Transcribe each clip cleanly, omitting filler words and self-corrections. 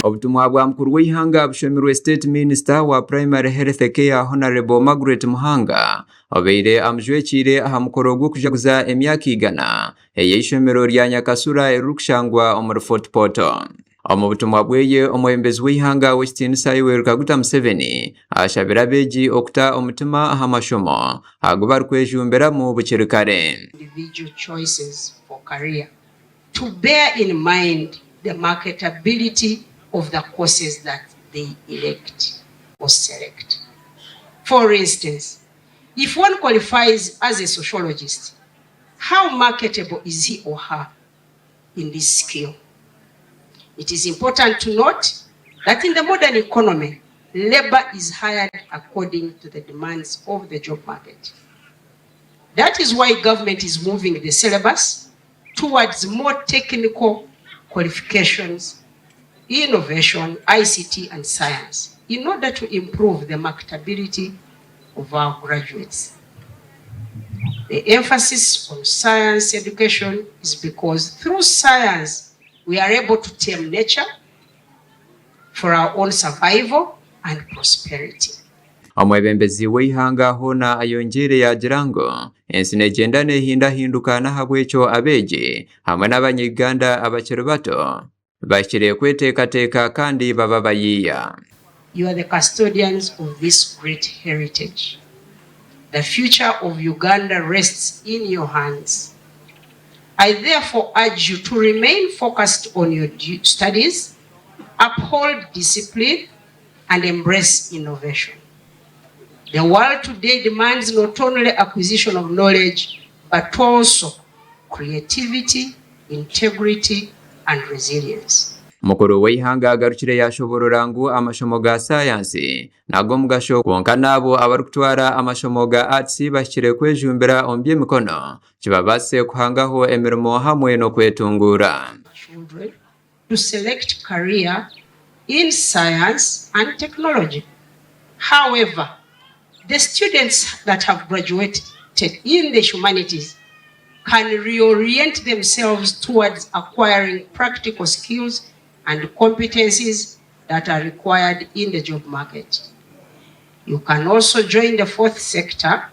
Obutumwa bwa mukuru w'eihanga bushomirwe State Minister wa Primary Health Care Honarebo Margaret Muhanga obaire amujwekiire aha mukoro gw'okujaguza emyaka eigana ey'eishomero rya Nyakasura eririkushangwa omuri Fort Portal. Omu butumwa bweye, omwebembezi w'eihanga Owekitiinisa Yoweri Kaguta Museveni ashabire abeegi okuta omutima aha mashomo agu barikwejumbiramu bukiri kare. Individual choices for career to bear in mind the marketability of the courses that they elect or select. For instance, if one qualifies as a sociologist, how marketable is he or her in this skill? It is important to note that in the modern economy, labor is hired according to the demands of the job market. That is why government is moving the syllabus towards more technical qualifications, innovation, ICT and science in order to improve the marketability of our graduates. The emphasis on science education is because through science we are able to tame nature for our own survival and prosperity. Omwebembezi w'eihanga hoona ayongyeire yaagira ngu ensi neegyenda neehindahinduka n'ahabw'ekyo abeegi hamwe n'abanya-Uganda abakiri bato bahikire kweteekateeka kandi baba bayiiya. You are the custodians of this great heritage. The future of Uganda rests in your hands. I therefore urge you to remain focused on your studies, uphold discipline, and embrace innovation. The world today demands not only acquisition of knowledge, but also creativity, integrity, and resilience. Mukuru w'eihanga agarukire yaashoboorora ngu amashomo ga saayansi n'ag'omugasho kwonka n'abo abarikutwara amashomo ga arts bahikire kwejumbira omu by'emikono kibabaasise kuhangaho emirimo hamwe n'okwetunguura. Children to select career in science and technology. However, the students that have graduated in the humanities can reorient themselves towards acquiring practical skills and competencies that are required in the job market. You can also join the fourth sector,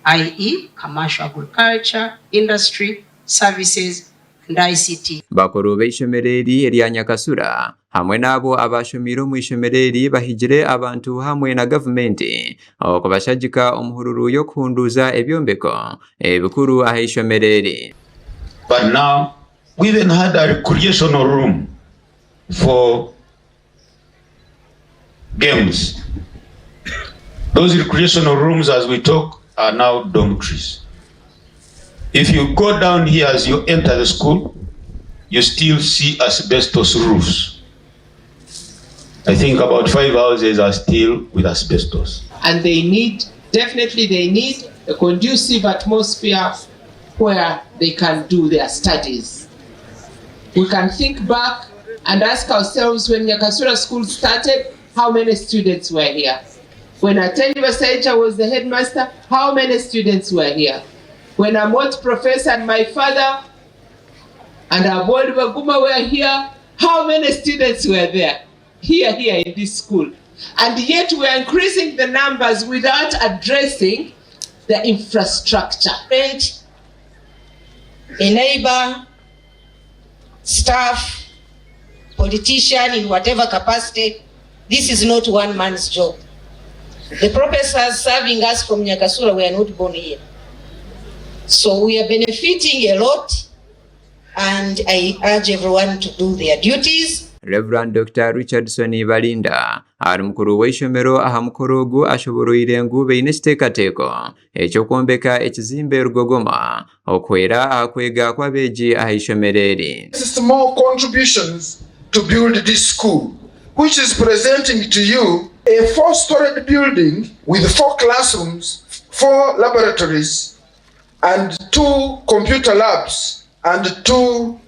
i.e. commercial agriculture, industry, services, and ICT. Bakuru b'eishomero eri erya Nyakasura hamwe n'abo abashomiire omu ishomero eri bahigire abantu hamwe na gavumenti okubashagika omuhururu y'okuhunduuza ebyombeko ebikuru aha ishomero eri. But now we even had a recreational room for games. Those recreational rooms, as we talk, are now dormitories. If you go down here as you enter the school, you still see asbestos roofs. I think about five houses are still with asbestos. And they need, definitely they need a conducive atmosphere where they can do their studies. We can think back and ask ourselves when Nyakasura School started, how many students were here? When Ateni Basaija was the headmaster, how many students were here? When Amot Professor and my father and Abol Baguma were here, how many students were there? Here in this school. And yet we are increasing the numbers without addressing the infrastructure. Friend, a neighbor, staff, politician in whatever capacity, this is not one man's job. The professors serving us from Nyakasura were not born here. So we are benefiting a lot, and I urge everyone to do their duties. Rev. Dr Richardson Balinda ari mukuru w'eishomero aha mukoro ogu ashoboroire ngu baine ekiteekateeko eky'okwombeka ekizimbe Rugogoma okuhwera aha kwega kw'abeegi aha ishomero eri. Small contributions to build this school, which is presenting to you a four-storied building with four classrooms, four laboratories, and two computer labs, and two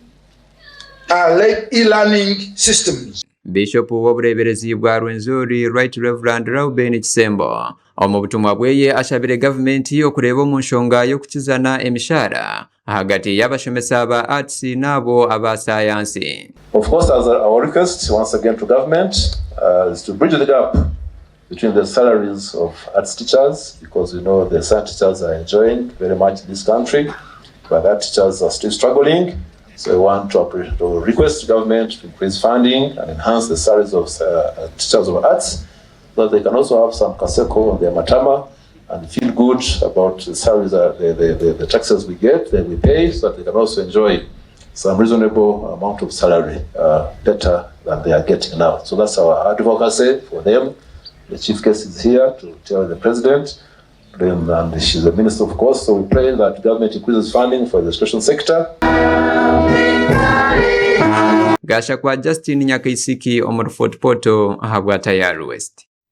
e-learning systems. Biishopu w'obureeberezi bwa Rwenzori Right Rev. Reuben Kisembo omu butumwa bweye ashabire gavumenti okureeba omu nshonga y'okukizana emishaara ahagati y'abashomesa ba Arts n'abo aba Saayansi. Of course as our request once again to government is to bridge the gap between the salaries of arts teachers because we know the science teachers are enjoying very much in this country but art teachers are still struggling so we want to, to request government to increase funding and enhance the salaries of uh, teachers of arts so that they can also have some kaseko on their matama and feel good about the salaries, uh, the, the, the, the taxes we get, that we pay, so that they can also enjoy some reasonable amount of salary uh, better than they are getting now. So that's our advocacy for them. The chief guest is here to tell the president, then, and she's a minister, of course. So we pray that government increases funding for the education sector. Gashakwa Justin Nyakaisiki omuri Fort Portal ahabwa Tayari West.